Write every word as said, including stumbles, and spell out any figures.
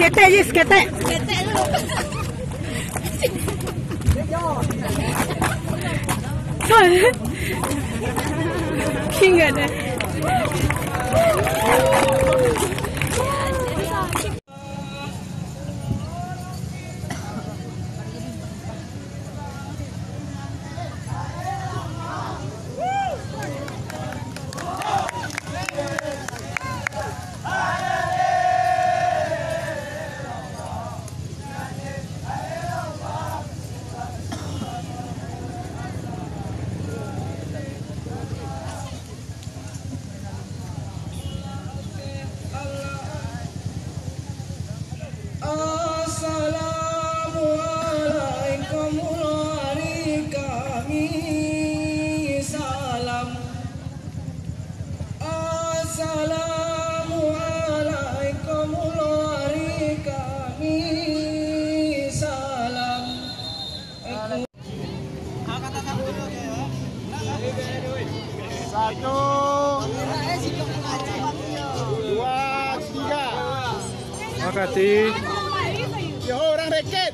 Ketek, Jis, ketek. King ada. Assalamualaikum dari kami salam. Assalamualaikum dari kami salam. Satu, dua, tiga. Makasih. Yo, orang reket.